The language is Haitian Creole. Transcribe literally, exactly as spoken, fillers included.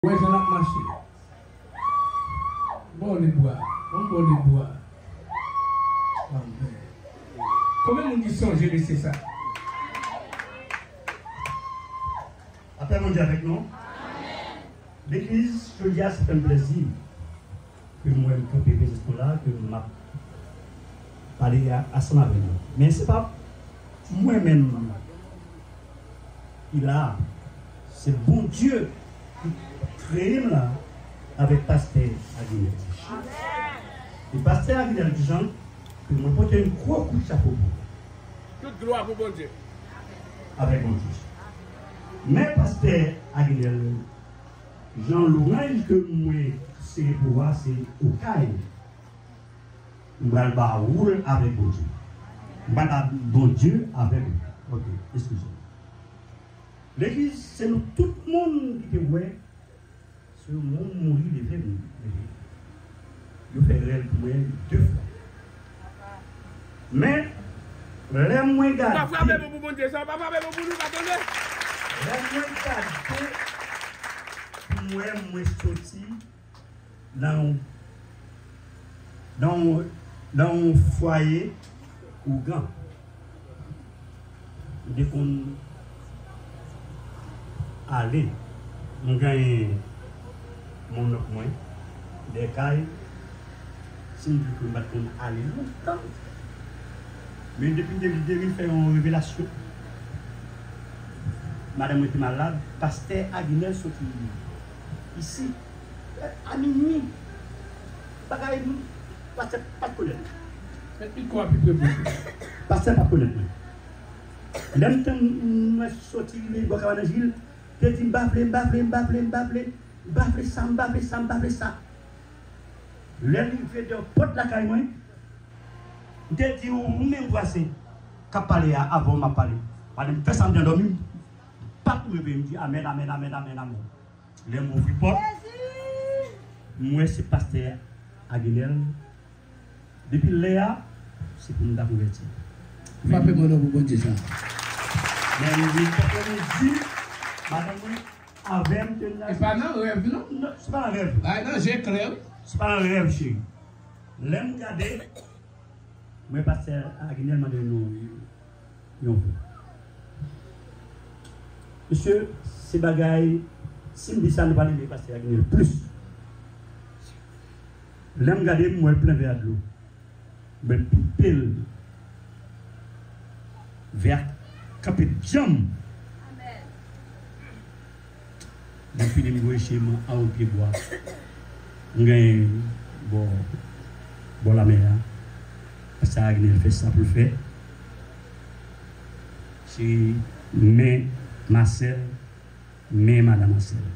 Wè jan l ap mache. Ba w lebra. Ban m ba w lebra. Amen. Konbyen moun ki sonje mesye sa? Lapè Bondye avèk nou. Legliz, jodi a, se fè m plezi ke m wè m kanpe prezans nou la, ke m ap pale a, ansanm avè nou. Men se pa mwen menm ki la, se Bondye ki kreye m la avèk pastè Aguinel. E pastè Aguinel Jean, ke mwen pote yon gwo kout chapo pou ou. Tout glwa pou Bondye. Avèk Bondye. Men pastè Aguinel Jean, lwanj ke mwen se resevwa, se Okay. M pral ba ou l avèk Bondye. M pral ba Bondye avèk ou. Ok, eskize m. Legliz, se nou tout moun ki te wè se yon moun mouri leve m leve. Yo fè rèl pou mwen de fwa. Men, lè mwen gade. Pa frape bon pou Bondye, sa, pa frape bon pou nou, pa tande. Lè mwen gade, pou mwen, mwen soti nan yon, nan yon, nan yon fwaye ougan. M te konn ale. M genyen mon nonk mwen, dèkay, si m di ke m pa t konn ale lontan. Men depi de, de, li fè yon revelasyon. Madanm mwen te malad, pastè Aguinel soti isi. A minui. Bagay, pastè pa t konèt mwen. Met mikwo a pi pre pou ou. Pastè pa t konèt mwen. Lè m tann mwen soti rive bò Kabananjil, te di m bafle, m bafle, m bafle, m bafle, m bafle sa, m bafle sa, m bafle sa. Lè m rive deyò pòt lakay mwen, m te di ou menm vwazen k ap pale a, avè w m ap pale. Pandan m fè sa m te andòmi, m pa kouri veye, m di amèn, amèn, amèn, amèn, amèn. Lè m ouvri pòt, m wè se pastè Aguinel. Depi lè a, se pou m ta konvèti. Frape bon non pou Bondye sa. Men li te konn di, madanm mwen, avè m te nan. E pa nan rèv, non? Non, se pa nan rèv. Ay, nan je klè, wi. Se pa nan rèv, cheri. Lè m gade, mwen pastè Aguinel mande nou yon vre. Mesye, se bagay, si m di sa, nou pa renmen pastè Aguinel plis. Lè m gade, m wè l plen vè a dlo. Mwen pipe l. Vè a kanpe djanm. Lè m fini, m voye je m anwo pye bwa. M genyen bò, bò lamè a. Pastè Aguinel fè sa pou l fè. Se men Marcel, men madan Marcel.